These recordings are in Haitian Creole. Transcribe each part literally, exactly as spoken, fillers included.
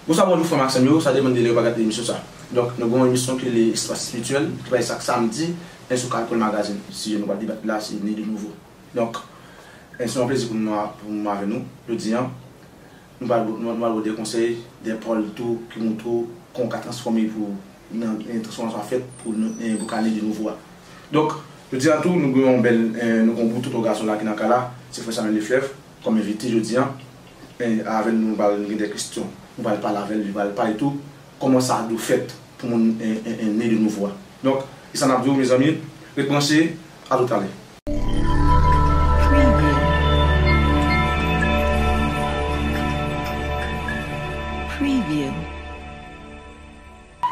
Bonswa, bonjou frè m ak sè m yo, sa depann de lè w va gade emisyon sa. Donk, nou gen yon emisyon ki rele Espas Espirityèl, ki parèt chak samdi, e sou Caracol Magazine. Sijè nou pral debat la, se Ne de Nouveau. Donk, e se yon plezi pou nou, pou nou avè nou, jodi a. Nou pral, nou, nou pral ba w de konsèy, de pawòl tou, ki montre w kòman w ka transfòme pou nan, nan transfòmasyon a fèt pou nou, e, pou ka Ne de Nouveau a. Donk, jodi a tou, nou gen yon bèl, e, nou gen yon bout tonton gason la ki nan kay la, se frè Samuel Leflèv, kòm envite jodi a. E, avè nou, nou pral gen de kesyon, nou pral pale avè l, li pral pale tou kòman sa dwe fèt pou moun, e, e, e, Ne de Nouveau a. Donk, e sa n ap di w, mezanmi, ret branche, a tout alè. Preview. Preview.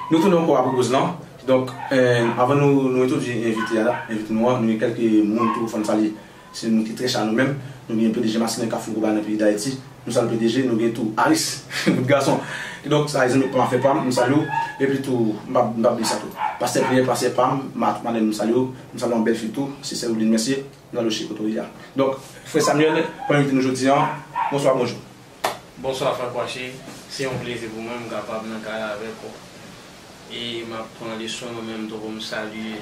Nou tounen ankò apre poz lan. Donk, e, avan nou, nou entwodui envite a, envite nou an, nou gen kèlke moun tou fò n salye. Se moun ki trè chè a nou menm. Nou gen P D G Masinen k ap fè gwo bagay nan peyi Dayiti. Nou salye P D G, nou gen tou Aris, bout gason. Donk, Aris, zanmi pa m, afè pa m, m salye w. Epi tou, m p ap, m p ap bliye sa tou. Pastè Pierre, pastè pa m, ma-, madanm, m salye w. M salye yon bèl fi tou, se sè Wiline Mercier, nan Loche kote w ye a. Donk, frè Samuel, kòm envite nou jodi a, bonswa, bonjou. Bonswa, frè Kwache. Se yon plezi pou mwen, m kapab nan kay avèk ou. E m ap pran leson mwen menm tou pou m salye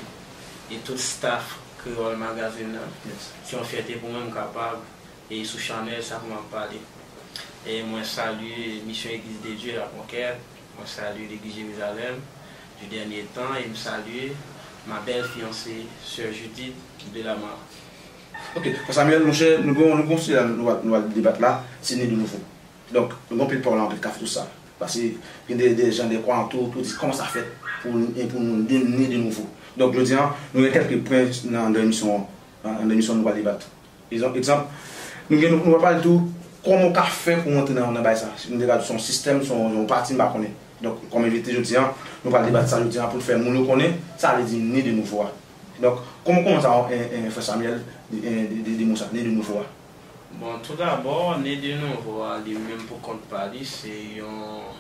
e tout staff Kreyòl Magazine nan. Yes. Se yon fyète pou mwen, m kapab e sou chanèl sa pou m ap pale. E mwen salye Misyon Église de Dieu La Conquête, mwen salye Legliz Jerizalèm du Dernier Temps, e m salye ma belle fiancée, sè Judith de la Mare. Ok, frè Samuel, monchè, nou gen, nou gen yon sijè la, nou, nou, nou al debat la, se Ne de Nouveau. Donk, nou gen anpil pawòl, anpil kafe, tout sa. Paske gen de, de jan de kwa tou, pou di kòman sa fèt pou, pou nou ne, ne de nouvo. Donk, jodi a, nou gen kèlke pwen nan, nan emisyon an, nan, nan emisyon nou pral debat. Egzanp, egzanp, nou gen, nou, nou pral pale tou kòman w ka fè pou w antre nan, nan bagay sa. Nou te ka di se yon sistèm, se yon, yon pati, m pa konnen. Donk, kòm envite jodi a, nou pral debat sa jodi a pou n fè moun yo konnen sa vle di ne de nouvo a. Donk, kòman, kòman sa, en, en, frè Samuel, de, de, de, de mo sa, ne de nouvo a? Bon, tou dabò, ne de nouvo a, li menm pou kont pa li, se yon,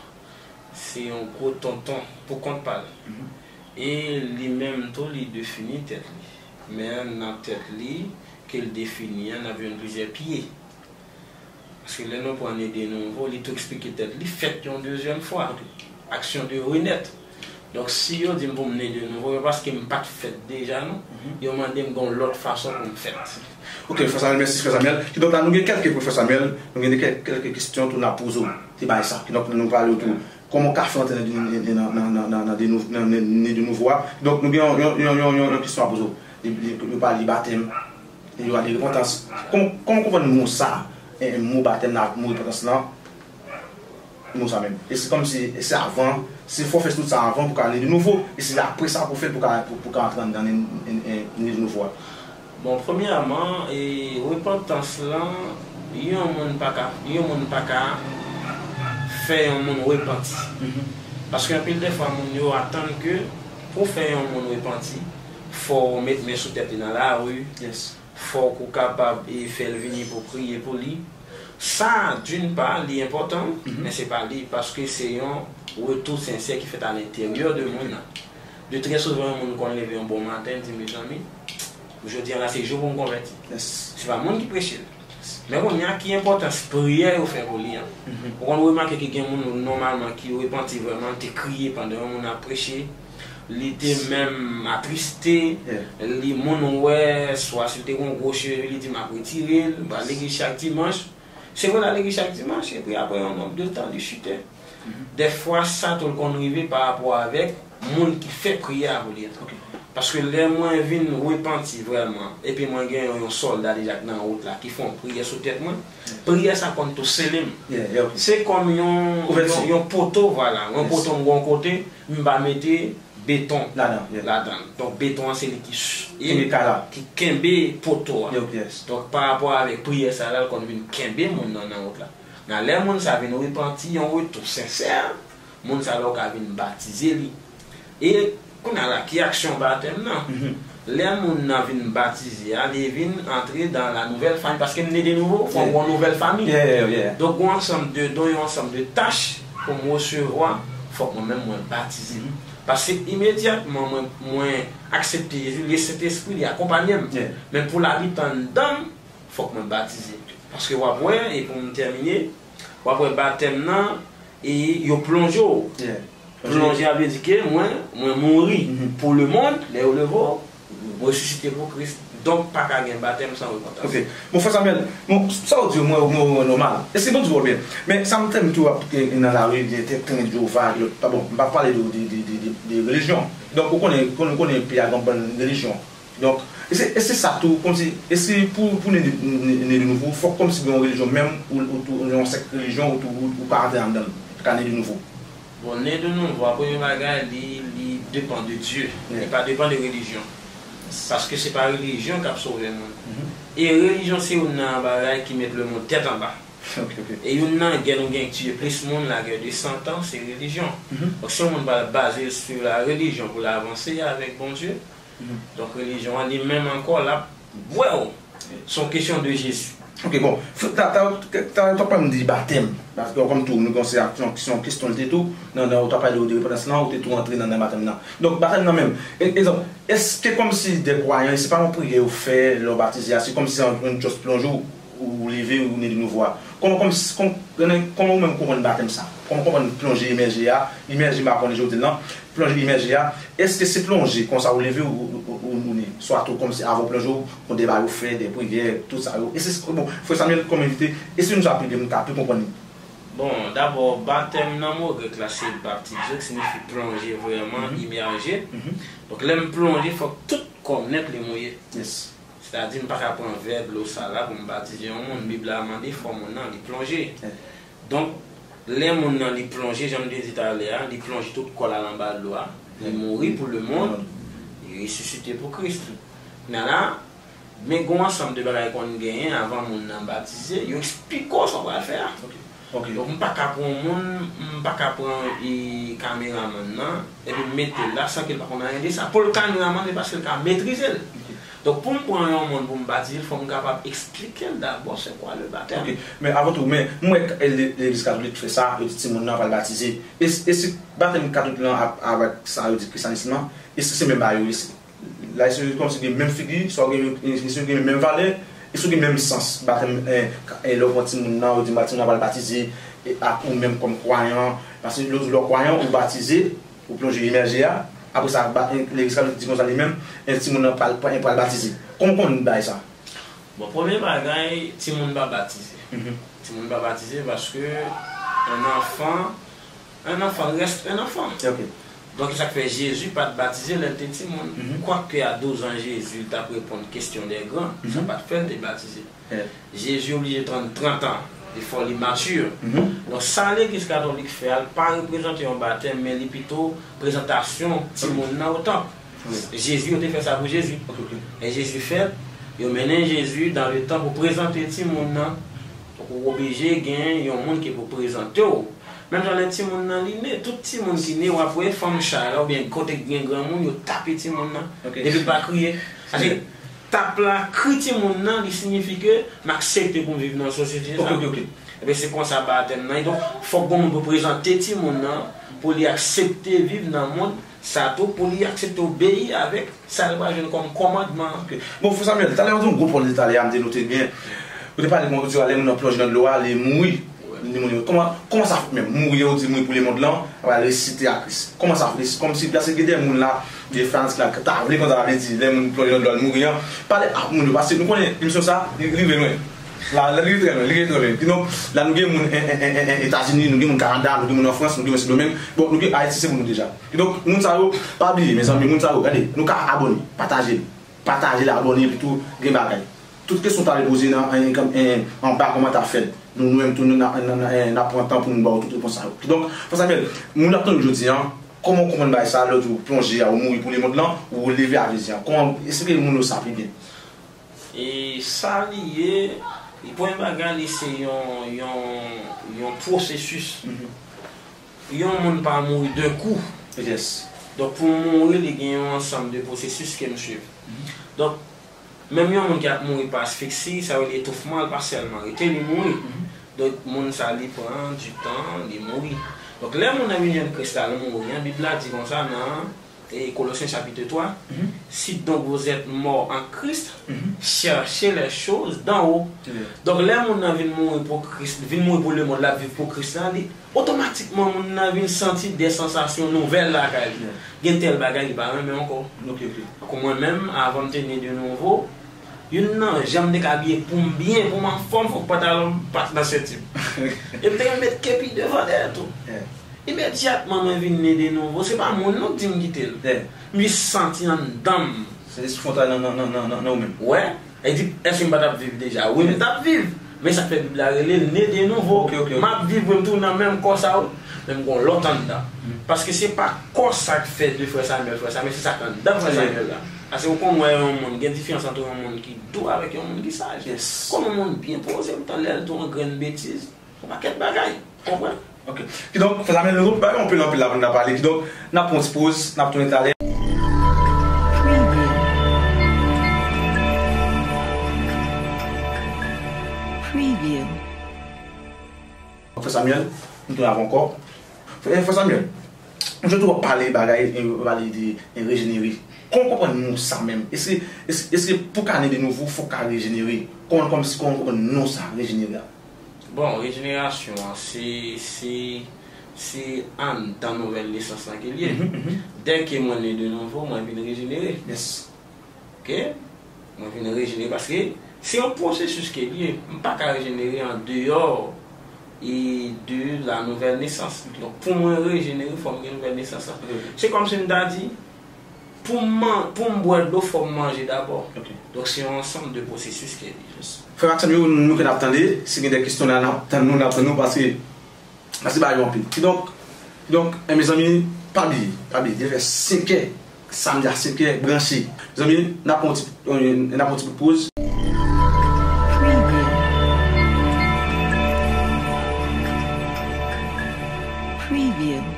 se yon gwo tonton pou kont pa l. Mhm. E li menm tou, li defini tèt li. Men nan tèt li, ke l defini an, n ap jwenn plizyè pye. Paske lè nou pran ne de nouvo, li tou eksplike tèt li, fèt yon dezyèm fwa. Ok. Action de renaître. Donk, si yo di m pou m ne de nouvo, se paske m pa t fèt deja, non. Mhm. Yo mande m gon lòt fason pou m fèt. Ok, frè Samuel, mèsi, frè Samuel. Kidonk la, nou gen kèlke pwen, frè Samuel, nou gen kèk, kèlke kesyon tou n ap poze w. Se bagay sa. Kidonk, nou pale w tou. Kòman w ka fè antre nan, nan, nan, nan, nan, nan de nou-, nan, nan, nan de nouvo a? Donk, nou gen yon, yon, yon, yon, yon, yon kesyon a poze w. Li, li, nou pale de batèm, li pale de repantans. Kòman, kòman w konprann mo sa, e, mo batèm nan ak mo repantans lan? Mo sa menm. E se kòmsi, e se avan, se fò w fè tout sa avan pou ka ne de nouvo, e se apre sa pou w fè l pou ka, pou, pou ka antre anndan ne, ne, ne, ne de nouvo a. Bon, premyèman, e, repantans lan, yon moun pa ka, yon moun pa ka fè yon moun repanti. Mhm. Paske anpil de fwa, moun yo atann ke pou fè yon moun repanti, fò w met men sou tèt li nan lari, yes, fò w kapab, e, fè l vini pou priye pou li. Sa, d'une part, li enpòtan, mhm, men se pa li, paske se yon retou sensè ki fèt a lenteryè de moun nan. De trè souvan, yon moun konn leve yon bon maten, di, "Mezanmi, jodi a la, se jou pou m konvèti." Yes. Se pa moun ki preche l. Men kounye a, ki enpòtans priyè yo fè pou li an? Mhm. Ou konn remake ke gen moun, nòmalman, ki repanti vrèman, te kriye pandan yon moun ap preche, li te menm atriste, yeah, li, moun wè, swa si l te gen yon gwo cheve, li di, "M ap retire l, m pral legliz chak dimanch." Se vre, l al legliz chak dimanch, epi apre yon nonb de tan, li chite. Mhm. Dèfwa, sa tou l konn rive pa rapò avèk moun ki fè priyè a pou li an. Ok. Paske lè mwen vin repanti vrèman, epi mwen gen yon, yon sòlda deja k nan wout la, ki fè yon priyè sou tèt mwen, yeah, priyè sa konn tou sele m. Yeah, yeah, ok. Se kòm yon, yon, yes, yon poto, vwala, yon, yes, poto m gon kote, m pa mete beton ladan, yeah, ladan. Donk, beton an se li ki s-, e, kenbe kay la, ki kenbe poto a. Yeah, ok, yes. Donk, pa rapò avèk priyè sa la, l konn vin kenbe moun nan, nan wout la. Nan lè moun sa vin repanti, yon retou sensè, moun sa la ou ka vin batize li. E kounye a la, ki aksyon batèm nan? Mhm. Lè moun nan vin batize a, li vin antre dans la nouvelle famille, paske m ne de nouvo, fò m, yeah, gon nouvèl fanmi. Yeah, yeah, yeah. Donk, gon ansanm de don, yon ansanm de tach pou m resevwa, fòk mwen menm mwen batize. Mhm. Paske imedyatman mwen, mwen aksepte Jezi, li Sentespri, li akonpanye m. Yeah. Men pou l abite anndan m, fòk mwen batize. Paske w ap wè, e pou m tèmine, w ap wè batèm nan, e yo plonje w. Plonje a vle di ke mwen, mwen mouri pou lemonn, lè yo leve w, mwen resisite pou Kris. Donk, pa ka gen batèm san repantans. Ok. Bon, frè Samuel, bon, sa w di yo, mwen, mwen, mwen nòmal. E se bon di w byen. Men sa m tande tou ap gen nan lari, gen te trennen Jewova, lòt, pa bon, m pa pale de, de, de, de, de, de relijyon. Donk, ou konnen, konnen, konnen peyi a gen bann relijyon. Donk, e se, e se sa tou, kòmsi, e se pou, pou ne, ne, ne de nouvo, fòk kòmsi gen yon relijyon menm, ou, ou, ou yon sèk relijyon, ou, ou, ou ka antre anndan l, ou ka ne de nouvo. Bon, ne de nouvo a, premye bagay, li, li depann de Dye. Li pa depann de relijyon. Paske se pa relijyon k ap sove moun. E relijyon se youn nan bagay ki met lemonn tèt anba. E youn nan gè nou gen ki tiye plis moun, la guerre de cent ans, se relijyon. Donk, si yon moun pral baze l sou la relijyon pou l avanse avèk Bondye, donk, relijyon an li menm ankò, l ap bwè w. Se yon kesyon de Jezi. Ok, bon. Talè w t ap pale m de batèm. Paske, kòm tou, nou gen se yon kesyon, kesyon li te tou, nan, nan, ou t ap pale de, de repantans lan, ou te tou antre nan, nan batèm nan. Donk, batèm nan menm, e, egzanp, èske kòmsi de kwayan, se pa yon priyè yo fè lè w batize a, se kòmsi yon, yon just plonje w, ou leve, ou ne de nouvo a. Kòman, kòman, kòman, kòman ou menm konprann batèm sa? Kòman w konprann plonje, imèje a? Imèje, m pa konnen jan w di l lan. Plonje, imèje a. Èske se plonje, konsa ou leve, ou, ou, ou, ou, ou ne? Swa tou kòmsi avan w plonje, w gon deba yo fè, de priyè, tout sa yo. E se, bon, frè Samuel, kòman li te, e si nou sa pi byen, m ka pi konprann li? Bon, dabò, batèm nan mo grèk la, se baptizo, ki siyifi plonje vrèman, imèje. Donk, lè m plonje, fòk tout kò m nèt li mouye. Sètadi, m pa ka pran vèb dlo sal la pou m batize yon moun. Bib la mande fò moun nan li plonje. Donk, lè moun nan li plonje, jan m te di talè a, li plonje tout kò l al anba dlo a, li mouri pou lemonn, li resisite pou Kris. Kounye a la, men gen yon ansanm de bagay konn genyen avan moun nan batize, yo eksplike w sa w pral fè a. Donk, m pa ka pran yon moun, m pa ka pran, e, kameramann nan, epi m mete l la san ke l pa konn anyen de sa. Pou l kameramann, se paske l ka metrize l. Donk, pou m pran yon moun pou m batize l, fò m kapab eksplike l dabò se kwa le batèm. Ok, men avan tou, men m wè k-, le-, legliz katolik fè sa, yo di timoun nan pral batize. E, e si batèm katolik lan ap, avèk sa yo di kristyanis lan, e si se menm bagay yo ye? La, èske kòmsi gen menm figi, swa gen, èske gen menm valè, èske gen menm sans, batèm, eh, eh, lè w pran timoun nan, ou di timoun nan pral batize, e ak ou menm kòm kwayan, paske lè w di lè w kwayan, ou batize, ou plonje imèje a, apre sa, ba-, eh, legliz katolik di konsa li menm, eh, timoun nan pral, pral, pral batize. Kòman w konn bagay sa? Bon, premye bagay, timoun pa batize. Timoun pa batize paske un enfant, un enfant reste un enfant. Ok. Donk, se sa k fè Jezi pa t batize lè l te timoun. Kwake a douz an Jezi t ap reponn kesyon dè gran, sa pa t fè l te batize. Jezi oblije tann trant an, li fò li mati. Donk, sa legliz katolik fè a, l pa reprezante yon batèm, men li pito prezantasyon timoun nan o tanp. Jezi, yo te fè sa pou Jezi. E Jezi fèt, yo mennen Jezi dans le temple pou prezante timoun nan. Donk, ou oblije gen yon moun ki pou prezante w. Menm jan lè timoun nan li ne, tout timoun ki ne, w ap wè fanm chay la, oubyen kote ki gen granmoun, yo tape timoun nan. Depi l pa kriye. Sa se tap la, kri timoun nan, li siyifi ke m aksepte pou m viv nan sosyete sa. Ebyen, se konsa batèm nan ye. Donk, fòk gen moun pou prezante timoun nan, pou li aksepte viv nan mond sa tou, pou li aksepte obeyi avèk sa l pral jwenn kòm kòmandman. Ok. Bon, frè Samuel, talè w di yon gwo pawòl talè a, m te note byen. Ou te pale kòman ou di lè moun nan plonje nan dlo a, li mouri. Li mouri. Kòman, kòman sa fèt menm? Mouri, ou di mouri pou lemonn lan, apre resisite a Kris. Kòman sa fèt? Kòmsi, paske gen de moun la, gen fans la, ki ta vle konn sa vle di, lè moun plonje nan dlo a, li mouri an. Pale ak moun yo, paske nou konnen, emisyon sa, li rive lwen. La, la, li rive trè lwen, li rive trè lwen. Kidonk, la, nou gen moun, en, en, en, en, en, Etazini, nou gen moun Kanada, nou gen moun an Frans, nou gen moun Sendomeng. Bon, nou gen Ayiti, se pou nou deja. Kidonk, moun sa yo, pa bliye, mezanmi, moun sa yo, gade, nou ka abòne, pataje l. Pataje l, abòne, epi tou, gen bagay. Tout kesyon w ta vle poze nan, en, en, anba kòmantè a, fè l. Nou, nou menm tou, nou, n ap, n ap, n ap, n ap pran tan pou nou ba w tout repons sa yo. Kidonk, frè Samuel, moun ap tande w jodi a, kòman w konprann bagay sa, lè w di w plonje a, ou mouri pou lemonn lan, ou leve a Jezi a? Kòman, esplike moun yo sa pi byen. E sa li ye, li, premye bagay, li se yon, yon, yon pwosesis. Yon moun pa mouri de kou. Donk, pou mouri, li gen yon ansanm de pwosesis ke m swiv. Donk, menm yon moun ki ap mouri pa asfiksi, sa yo rele etoufman, li pa sèlman rete, li mouri. Donk, moun sa, li pran du tan, li mouri. Donk, lè moun nan vin jwenn Kris la, li mouri, an, Bib la di konsa nan E Kolosyen chapit twa, si donc vous êtes morts en Christ, cherchez les choses d'en haut. Donk, lè moun nan vin mouri pou Kris, vin mouri pou lemonn, l ap viv pou Kris la, li otomatikman moun nan vin santi de sansasyon nouvèl lakay li. Gen tèl bagay li pa renmen ankò. Tankou mwen menm, avan m te ne de nouvo, youn nan jan m te ka abiye pou m byen, pou m anfòm, fòk pantalon m pat nan senti m. E m te met kepi devan dèyè tou. Imedyatman mwen vin ne de nouvo, se pa moun non k di m kite l. M jis santi anndan m. Se espri fwontal nan, nan, nan, nan, nan, nan ou menm. Wè, e di, èske m pa t ap viv deja? Wi, m t ap viv. Men sa k fè Bib la rele l ne de nouvo. M ap viv, wi, m tou nan menm kò sa, wi. Men m gon lòt anndan. Paske se pa kò sa k fè de frè Samuel, frè Samuel, se sa k anndan frè Samuel la. Paske ou konn wè yon moun, gen diferans ant yon moun ki dou avèk yon moun ki saj. Kòm yon moun byen poze, m tann lè l di yon grenn betiz. Yon pakèt bagay. Konprann? Ok. Kidonk, frè Samuel, nou gen anpil, anpil la pou n ta pale. Kidonk, n ap pran yon ti poz, n ap tounen talè. Preview. Preview. Frè Samuel, nou tounen avè w ankò. Frè, frè Samuel, nou jodi w ap pale bagay, e, pale de, e, rejenere. Kòman w konprann mo sa menm? Èske, èske, èske pou ka ne de nouvo, fòk ka rejenere? Kòman, kòman, kòman w konprann non sa, rejenere a? Bon, rejenerasyon an, se, se, se anndan nouvèl nesans lan ke l ye. Dèke mwen ne de nouvo, mwen vin rejenere. Ok? Mwen vin rejenere paske se yon pwosesis ke l ye. M pa ka rejenere andeyò e de la nouvèl nesans. Donk, pou mwen rejenere, fò m gen nouvèl nesans lan. Se kòmsi m ta di, pou m man-, pou m bwè dlo, fò m manje dabò. Donk, se yon ansanm de pwosesis ke l ye. Frè Maxime yo, nou ke n ap tande, si gen de kesyon la, n ap tann nou, n ap tann nou, paske, paske bagay yo anpil. Kidonk, kidonk, e, mezanmi, pa bliye, pa bliye, li fè senk è, samdi a senk è, branche. Mezanmi, n ap pran yon ti, e, n ap pran yon ti bout poz. Preview. Preview.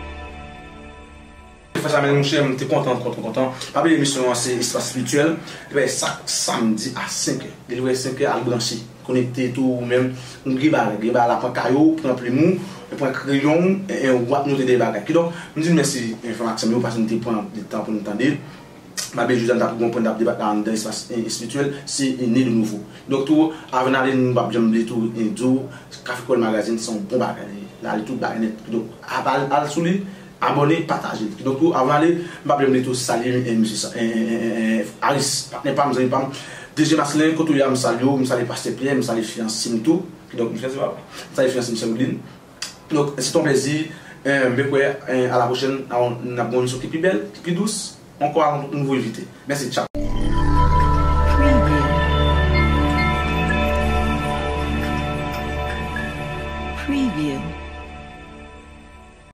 Frè Samuel, monchè, m te kontan, kontan, kontan. Pa bliye emisyon an se Espas Espirityèl. Epi sak samdi a senk è. Delivre senk è, al branche. Konekte tou ou menm. Gen bagay, gen bagay la, pran kaye w, pran plim ou, pran kreyon w, e, e, w ap note de bagay. Kidonk, m di n mèsi, e, frè Maxime yo, paske nou te pran de tan pou nou tande. M pa bliye jodi a n t ap gon pwen n t ap debat la anndan Espas, e, Espirityèl, se, e, Ne de Nouveau. Donk tou, avan n ale, nou p ap janm bliye tou, e, di w, Kafe Kreyòl Magazine se yon bon bagay li ye. L ale tout bagay nèt. Donk, al, al sou li, abòne, pataje l. Kidonk tou, avan ale, m pa bliye m tou salye, e, mesye sa, e, e, e, e, e, Aris, patnè pa m, zanmi pa m, D J Maslin, kote w ye a, m salye w, m salye Pastè Pyè, m salye fiyanse m tou. Kidonk, m fiyanse papa. M salye fiyanse m, sè Woodline. Donk, se t on plezi, e, m kwè, e, a la pwochèn, n ap gen yon emisyon ki pi bèl, ki pi dous, ankò avèk yon nouvo envite. Mèsi, tchao. Preview. Preview.